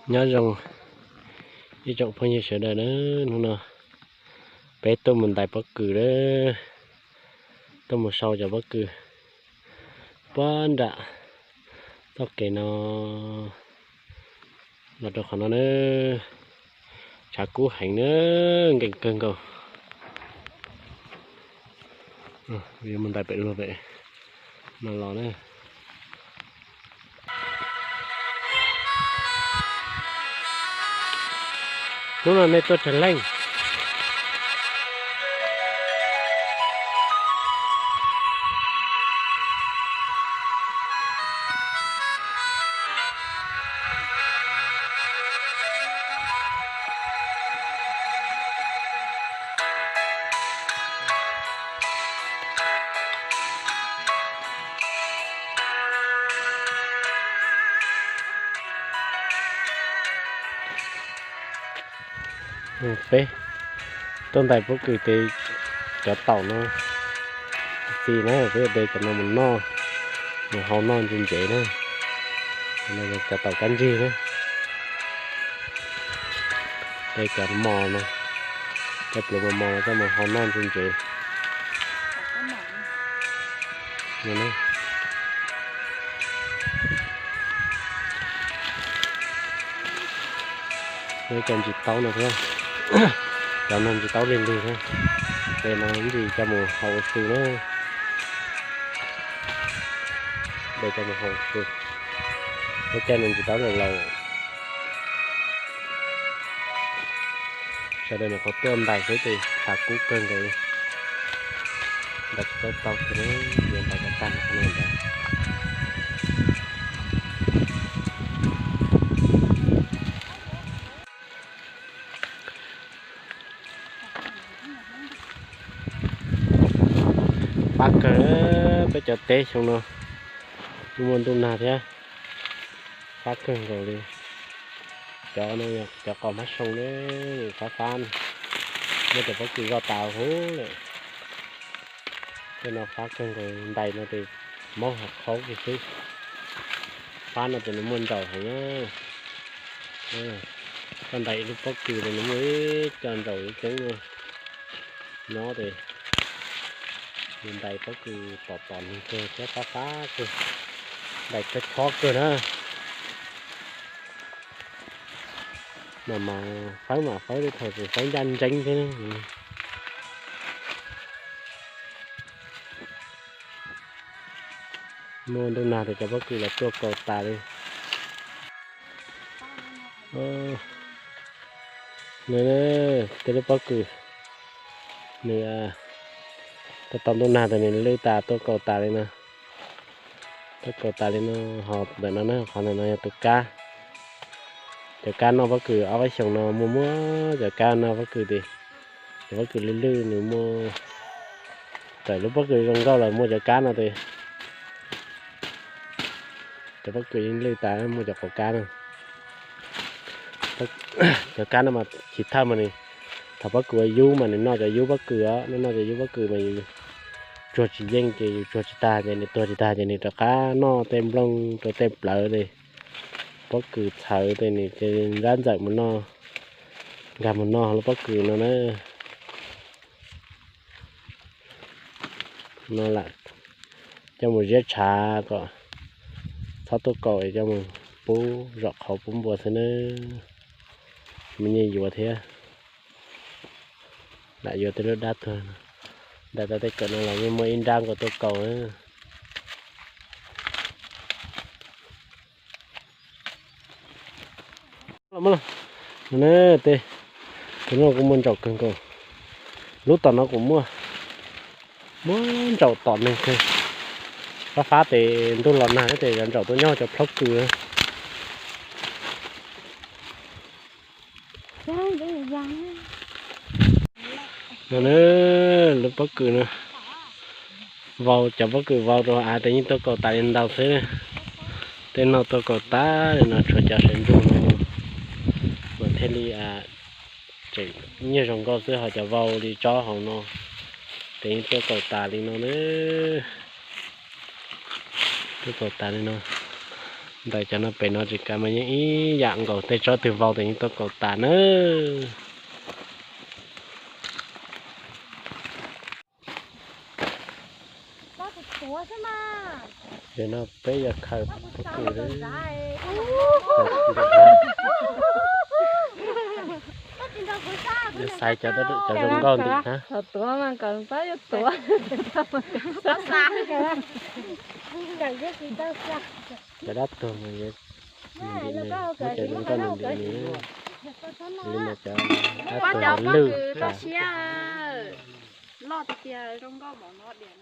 Nyob zoo ib tsoom phooj ywg sawv daws na, hnub no peb tuaj mus ntais pob kws na, tuaj mus sau cov pob kws puag nram txoj kev no los rau qhov no na, tshav kub heev na, nkees kawg nkaus. Yuav mus ntais pem luag pem no los na. Hnub no nej tuaj tsawg leej? Peb tuaj ntais pob kws ces cov taum no txi na, peb de cov no mus noj, mus hau noj ntse ntsev na. Cov taum kab ntsig na, de cov mos no, cov pluav mos mos no coj mus hau noj ntse ntsev. Cov ntsis taub no thiab, cov no ntsis taub lig lig thiab, ces no ntsis coj mus hau ua su na. De coj mus hau ua su, lub caij no ntsis taub laus laus. Sawv daws nyuam qhuav tuaj ntais xwb ces tshav kub kawg nkaus li. Ntais tsis tau tau kiag, yuav ntais kom tag no ntag. Fab kawg, peb cov teb xyoo no muaj ntuj nag thiab, fab kawg nkaus li. Cov no cov qos hmab soo ne, fab fab, muab cov pob kws zoj tas huv lawm. Tej no fab kawg nkaus, ntais no ces mob hav qhaub kiag xwb. Fab no ces nws muaj ntsaum heev na. Koj ntais ib lub pob kws ces nws muaj ib co ntsaum ib ceeb no nyob ces nws ntais pob kws tom tom nws kawg thiab fab fab kawg, ntais chob chob kawg na. Mas mas fawb mas fawb tej thaum ces fawb ncaj ntseeb thiab. Muaj ntuj nag ces cov pob kws los tuaj kaus tas li. Nws tej lub pob kws, nws tau tau ntuj nag tas nws lwj tas tuaj kaus tas li no. Tuaj kaus tas li no, ho ntawm no na, qhov ntawm no yog tus kab. Cov kab noj pob kws ob peb xyoos no muaj muaj cov kab noj pob kws ces cov pob kws lwj lwj nws muaj, txawm lub pob kws zoo nkauj los muaj cov kab no ces cov pob kws yeej lwj tas muaj cov quav kab no. Cov kab no mas chiv thawj mas nws, thaum pob kws ua yub mas nws noj cov yub pob kws os, noj noj cov yub pob kws mas yus tsuag tsis yeej ces yus tsuag tsis tag ces nws tuag tsis tag ces nws rov qab noj tej nplooj rau tej plawv li. Pob kws txhawv tej nws ces nrab ntxawm mus noj, nkag mus noj lub pob kws no na. No lam coj mus ziab tshav kom txhob tuaj kaus es coj mus pub zom qhauv pub npua xwb nawb. Me nyuam yuav thiab, lam yuav tej lub dab tuag. Ntais tau tej kawm no los yeej muaj ib nrab nkaus tuaj kaus na. Tej, tus no kuj muaj ntsaum kawg nkaus. Lub tom no kuj muaj, muaj ntsaum tom neeg kawg. Fab fab ces ntuj los nag ces cov ntsaum tuaj nyob cov plhaub kws. Lub pob kws no, vau, cov pob kws vau rau av ces yeej tuaj kaus tas li ntau xwb. Tej no tuaj kaus tas li no tshuav cov sawv ntsug no mas thiaj li tseem nyiaj zoo nkauj xwb, ho cov vau li tsob hauv no ces yeej tuaj kaus tas li no na. Tuaj kaus tas li no. Ntawm cov no pem no tsis kav mas yeej ib yam nkaus, tej tsob twg vau tes yeej tuaj kaus tas na. Zaum no peb yuav khaws pob kws, yuav xaiv cov, cov zoo nkauj ntim na. Tuav mas kom pab yuav tuav. Cov dab tuag mas yuav ntim, muab cov zoo nkauj ntim nws. Li no cov dab tuag lwj tas. Loj tiag tiag zoo nkauj npaum no diam.